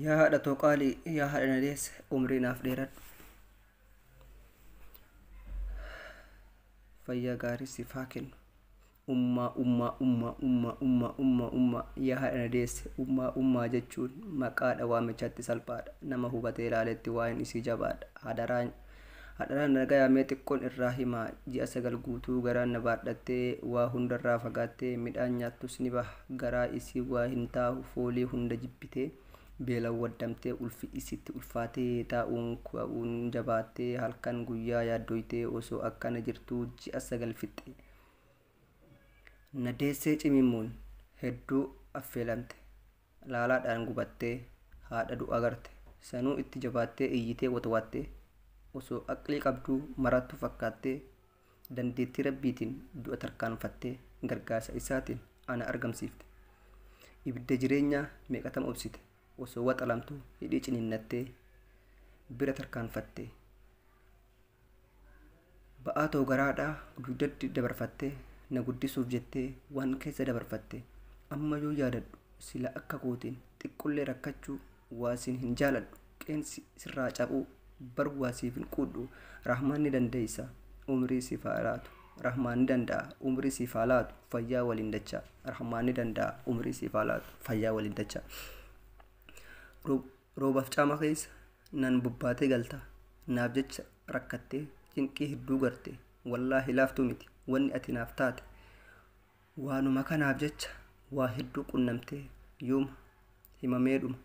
Yaa haadha too qaalii, yaa haadha na deesse, umrii naaf dheeradhu. Fayyaa gaarii siif haa kennu. Ummaa, ummaa, ummaa, ummaa, ummaa, ummaa, ummaa, yaa haadha na deesse, ummaa, ummaa jechuun maqaadha waamichatti salphaadha. Nama hubatee ilaaletti waa'een isii jabaadha. Hadaraan hadaraan nagaa mee xiqqoon irraa himaa. Ji'a 9 guutuu garaan na baadhattee, waa hundarraa fagaattee, midhaan nyaattus ni baha. Garaa isii waa hin taahu, foolii hunda jibbitee, beelaan waddamtee, ulfi isitti ulfaatee, taa'uun ka'uun jabaattee, halkan guyyaa yaaddoytee, osoo akkana jirtuu ji'a 9 fixxe. Na deessee cimimmuun hedduu affeelamte. Laalaadhaan gubattee, haadha du'a garte. Sanuu itti jabaattee iyyitee watwaattee, osoo aqlii qabduu marattu fakkaattee, dandeettii rabbiitiin du'a tarkaanfattee, gargaarsa isaatiin ana argamsiifte. Ibidda jireenyaa meeqatama obsite, osoo waxalamtuu hidhii ciniinnattee, bira tarkaanfattee. Ba'aa too garaadhaa dugdatti dabarfattee, na guddisuuf jettee waan keessa dabarfatte. Amma yoo yaadadhu sila akka kootiin xiqqollee rakkachuu waa siin hin jaaladhu. Qeensi sirraa cabuu bar waa siif hin quudhu. Rahmaan ni dandeessa umrii siif haa laatu. Rahmaan ni danda'a umrii siif haa laatu fayyaa waliin dachaa. Rahmaan ni danda'a umrii siif haa laatu fayyaa waliin dachaa. Roobaaf caama keessa nan bobbaatee galta. Naaf jecha rakkattee cinqii hedduu garte. Wallaahi laaftuu miti wanni ati naaf taate. Waanuma kanaaf jecha waa hedduu qunnamtee, yoom himamee dhuma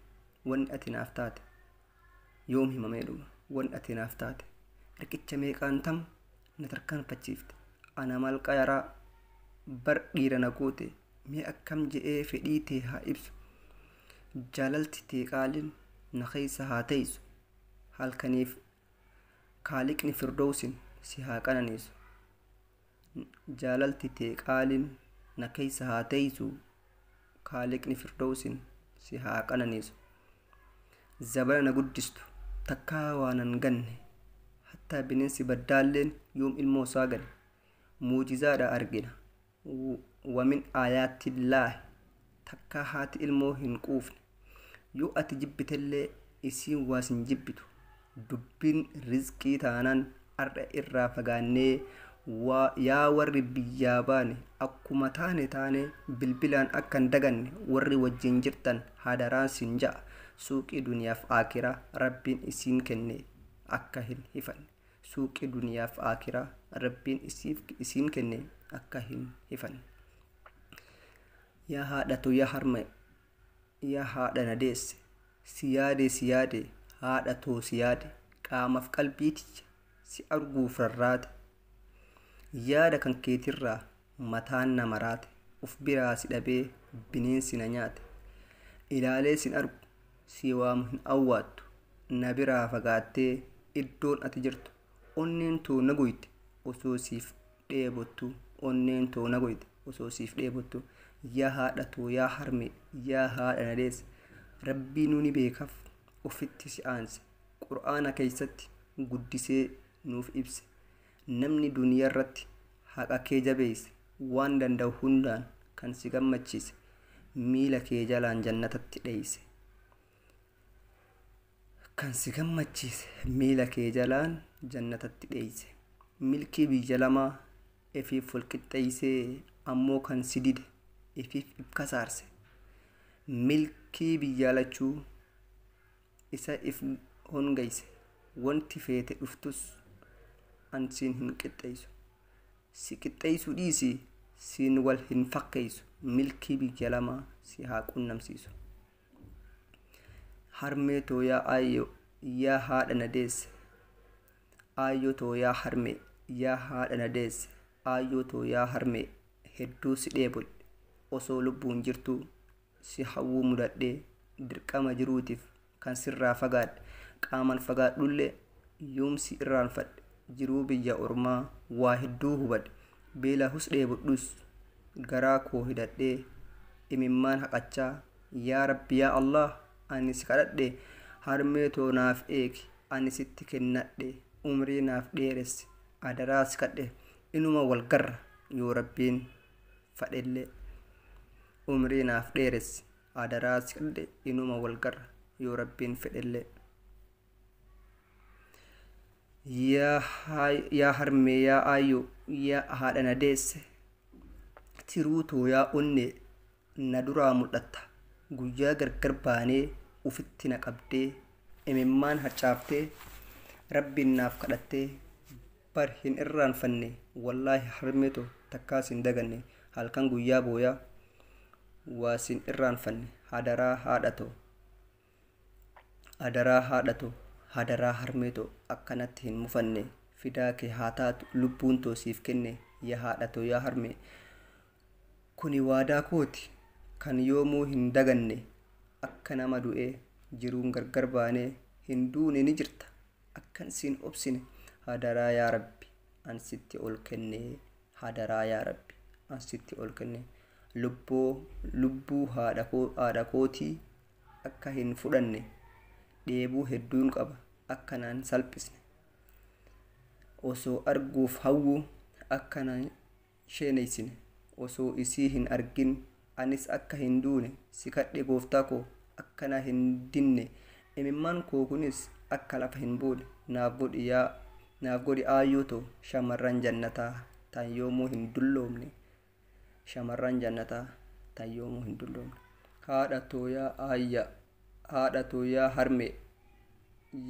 wanni ati naaf taate. Yoom himamee dhuma wanni ati naaf taate. Riqicha meeqaan tam na tarkaanfachiifte. Ana malqa yaraa bar dhiira na goote. Mee akkam je'ee fedhii tee haa ibsu. Jaalalti tee qaaliin na keessa haa teessu. Halkaniif kaaliqni firdoosin si haa qananiisu. Jaalalti tee qaaliin na keessa haa teessu. Kaaliqni firdoosin si haa qananiisu. Zabana na guddistu takkaa waan hin ganne. Hattaa bineensi baddaalleen yoom ilmoo isaa gane. Muujizaadha argina. Wamin aayaatillaahi takkaa haati ilmoo hin quufne. Yoo ati jibbitellee isiin waa sin jibbitu. Dubbiin rizqii taanaan har'a irraa fagaannee, yaa warri biyyaa baane akkuma taane taane bilbilaan akka hin daganne, warri wajjin jirtan hadaraan sin ja'a. Suuqii duniyaaf aakiraa rabbiin isiin kenne akka hin hifanne. Suuqii duniyaaf aakiraa rabbiin isiin kenne akka hin hifanne. Yaa haadhatu, yaa harme, yaa haadha na deesse, si yaade, si yaade, haadha too si yaade, qaamaaf qalbii tiyya si arguuf rarraate. Yaada kan keetirraa mataan na maraate, uf biraa si dhabee bineensi na nyaate. Ilaalee sin argu si waamu hin awwaattu, na biraa fagaattee iddoon ati jirtu. Onneen too na goyte osoo siif dheebottu, onneen too na goyte osoo siif dheebottu. Yaa haadha too, yaa harme, yaa haadha na deesse, rabbiinuu ni beekaaf ofitti si aanse. Qur'aana keessatti guddisee nuuf ibse. Namni duniyaa irratti haqa kee jabeesse, waan danda'u hundaan kan si gammachiise, miila kee jalaan jannatatti dheeyse. Kan si gammachiise miila kee jalaan jannatatti dheeyse. Milkii biyya lamaa ifiif walqixxeessee, ammoo kan si dide ifiif if kasaarse. Milkii biyya lachuu isa if hongeyse. Wanti feete dhuftus an siin hin qixxeessu. Si qixxeessuu dhiisi siin wal hin fakkeessu. Milkii biyya lamaa si haa qunnamsiisu. Harmee too, yaa aayyoo, yaa haadha na deesse. Aayyoo too, yaa harmee, yaa haadha na deesse. Aayyoo too, yaa harmee, hedduu si dheebodhe. Osoo lubbuun jirtuu si hawwuu mudadhee, dirqama jiruutiif kan sirraa fagaadhe. Qaamaan fagaadhullee yoom si irraanfadhe. Jiruu biyya ormaa waa hedduu hubadhe. Beelahus dheebodhus garaa koo hidhadhee, imimmaan haqachaa, yaa rabbi, yaa Allah, ani si kadhadhe, harmee too naaf eegi, ani sitti kennadhe, umrii naaf dheeressi, adaraa si kadhe. Inuma wal garra yoo rabbiin fadhellee. Umrii naaf dheeressi, adaraa si kadhe, inuma wal garra. yoo Rabbiin fedhellee. Yaa harmee, yaa aayyoo, yaa haadha na deesse, tiruu too, yaa onnee na duraa mul'atta. Guyyaa gargar baanee ufitti na qabdee, imimmaan harcaaftee, Rabbiin naaf kadhattee bar hin irraanfanne. Wallaahi harmee too, takkaas hin daganne. Halkan guyyaa booyaa waa sin irraanfanne. Hadaraa haadha too, hadaraa haadha too, hadaraa harmee too, akkanatti hin mufanne. Fidaa kee haa taatu lubbuun too siif kenne. Yaa haadha too, yaa harmee, kuni waadaa kooti kan yoomuu hin daganne. Akka nama du'ee jiruun gargar baanee, hin duune, ni jirta, akkan siin obsine. Hadaraa yaa Rabbi an sitti ol kenne, hadaraa yaa Rabbi an sitti ol kenne. Lubbuu haadha kootii akka hin fudhanne, dheebuu hedduun qaba, akka naan salphisne. Osoo arguuf hawwu akka naan sheeneysine. Osoo isii hin argin anis akka hin duune si kadhe gooftaa koo, akka na hin dinne. Imimmaan koo kunis akka lafa hin buune naaf godhi, yaa naaf godhi. Aayyoo too, shamarran jannataa tan yoomuu hin dulloomne, shamarran jannataa tan yoomuu hin dulloomne. Haadha too, yaa aayya, haadha too, yaa harmee,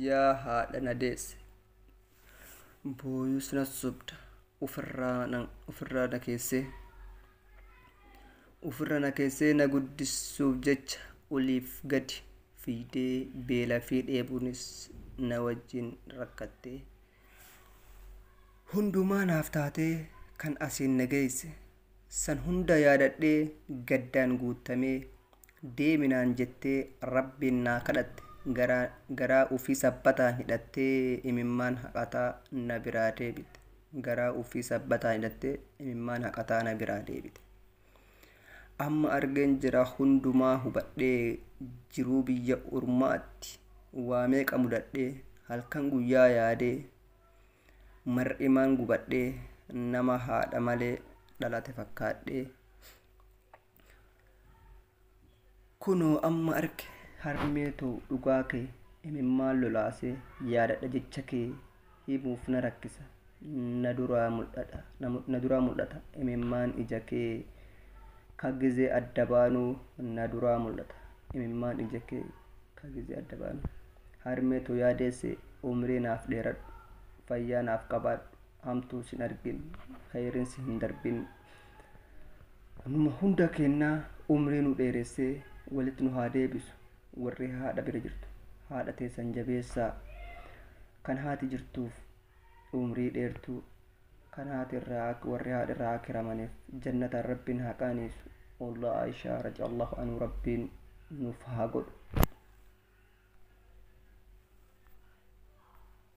yaa haadha na deesse, booyus na sobda. Ofirraa na keessee, ofirra na keessee, na guddisuuf jecha oliif gadi fiigdee, beela fi dheebuunis na wajjin rakkattee, hundumaa naaf taatee kan asiin na geesse. San hunda yaadadhee gaddaan guutamee, deeminaan jettee Rabbiin naa kadhatte, garaa ufii sabbataan hidhattee imimmaan haqataa na biraa deebite. Garaa ufii sabbataan hidhattee imimmaan haqataa na biraa deebite. Amma argeen jira, hundumaa hubadhee, jiruu biyya ormaatti waa meeqa mudadhee, halkan guyyaa yaadee mar'imaan gubadhee, nama haadha malee dhalate fakkaadhee. Kunoo amma arge harmee too, dhugaa kee imimmaan lolaasee yaadadha. Jecha kee himuuf na rakkisa, na duraa mul'ata, na duraa mul'ata imimmaan ija kee ka gizee adda baanuu, na duraa mul'ata imimmaan ija kee ka gizee adda baanuu. Harmee too, yaadeesse, umrii naaf dheeradhu, fayyaa naaf qabaadhu, hamtuu sin argin, khayriin si hin darbin. Numa hunda kennaa umrii nu dheeressee walitti nu haa deebisu. Warri haadha bira jirtu haadha teessan jabeessaa. Kan haati jirtuuf umrii dheertuu, kan haati irraa, warri haadha irraa akiramaniif jannataan Rabbiin haa qananiisu. Wallah Aishaa radiyallahu anhu Rabbiin nuuf haa godhu.